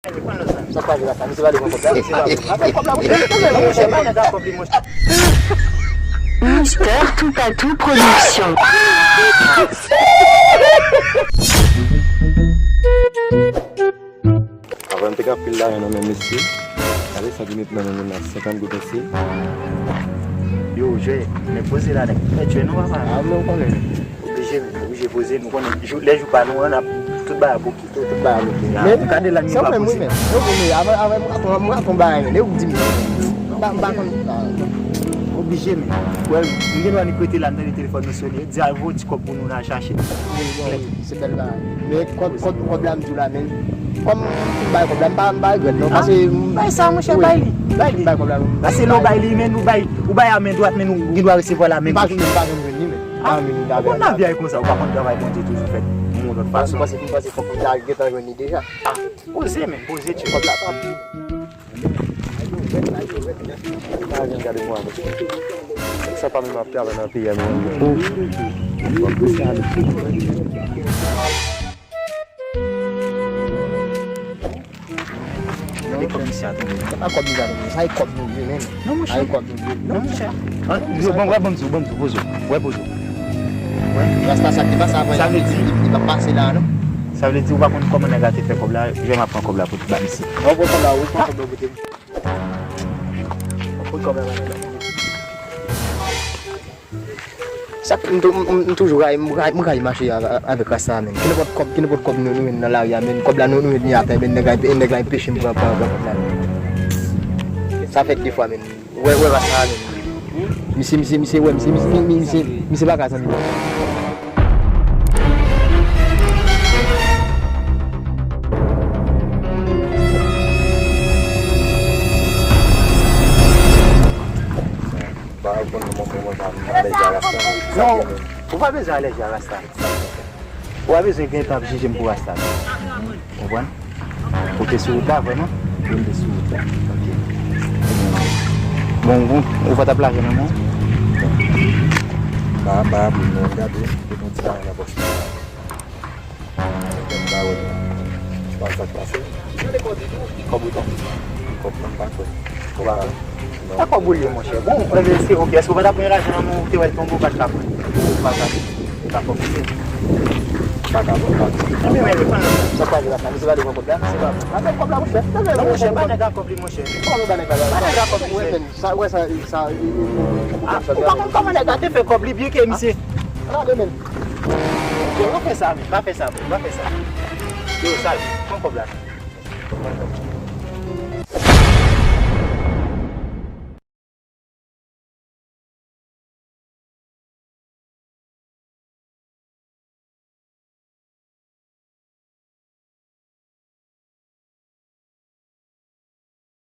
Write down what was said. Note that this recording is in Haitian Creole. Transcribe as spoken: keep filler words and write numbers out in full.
Sa pa vle la, sa, misye pa vle pran kòb la, misye pa vle. Apre kòb la, monchè, monchè, pa nèg a kòb li, monchè. Mister Toupatou Production. Avan m te ka pil lajan nan men mesye. Gade sa ki met nan men nou la, senkant goud mesye. Yo, jwe, men poze la, nèg. Fè jwe nou, papa. A, men w konnen. Oblije, men, oblije poze. Nou konnen, jou, lè jou pa nou an, n ap tout bagay bouke. Tout, tout bagay bouke. Men, gade lang li pa poze. Se ou menm, wi, men. Se ou menm, wi. Avan, avan, m rakonte, m rakonte bagay, men. E ou k di m. M pa, m pa konn, a, oblije, men. Wè, m gen dwa ni prete la, m tande telefòn nou sone. Di al voye ti kòb pou nou, n al chache. Wi, bon, wi, se bèl bagay. Men kòb, kòb, kòb la, m di w la, men. Kòm m bay kòb la, m pa, m pa regrèt, non, paske m bay sa, monchè, wi, bay li. Bay li. Bay kòb la, non. Paske lè w bay li, men, ou bay, ou bay a men dwat, men ou gen dwa resevwa l a men goch. M pa janm, m pa janm jwenn li, men. Ah, ou konn lavi a konsa, ou pa konn travay Bondye toujou fèt yon lòt fason. M panse, m panse fòk m ta gentan jwenn li deja. Ah, poze, men, poze, tchè. Kòb la pa. Pa vin gade mwen avè sa. Sa pa menm ap travay nan peyi a, men. Oh. Gade kòb misye a tonbe. Se pa kòb misye a tonbe. Sa e kòb nou vle, men. Non, monchè. Sa e kòb nou vle. Non, monchè. An, yo, bon, wè, ban m di w, ban m di w, poze w. Wè, poze w. Wè. Rasta sa ki pase avan, sa vle di, li, li pa pase la, non. Sa vle di, ou pa konn kòman nèg la te fè kòb la, jwenn ap pran kòb la pou ba misye. Ou pran kòb la, ou pran kòb la, ou pote. Ou pran kòb la, ou pran kòb la. Sa k, m tou-, m, m, m toujou rayi, m rayi, m rayi mache avè-, avèk rasta a, men. Ki nenpòt kòb, ki nenpòt kòb nou, nou jwenn nan lari a, men. Kòb la nou, nou jwenn li atè, men nèg la, nèg la enpeche m pran, pran, pran kòb la, men. Sa fèt defwa, men. Wè, wè rasta a, men. Misye, misye, misye, wè, misye, misye, misye, misye, misye pa ka zanmi. Pa konn mwen, mwen, mwen, mwen, mwen, alèji a rasta. Non, ou pa bezwen alèji a rasta. Ou pa bezwen gen tan ap jije m pou rasta. Konprann? Ou te sou wout la, vrèman? Wi, m te sou wout la. Ok. Bon, ou, ou pa t ap lage nan men w? Pa, pa, pou nou gade, pou nou di sa nan pòch. Mwen pa wè. Pa sa k pase. Kòb ou tonbe. Kòb mwen pa kwè. Ou pa kwè? Non. Sa kòb ou li ye, monchè? Bon, e, se ok. Èske ou pa t ap pran lajan nan men w, ou te wè l tonbe, ou pa t ka pran? Ou pa ka. Ou pa kòb li ye. Pa ka, pa ka. Sa pa vle la, sa, misye pa vle pran kòb la, misye pa vle. Afè kòb la, monchè. Non, monchè, pa nèg a kòb li, monchè. Kòman ba nèg la? Pa nèg a kòb li, monchè. Sa, wè sa, sa, e, e, e, e, a, ou pa konn kòman nèg la te fè kòb li, byen ke misye. Gade, men. Yo, pa fè sa, men. Pa fè sa, bro. Pa fè sa. Yo, sal, pran kòb la.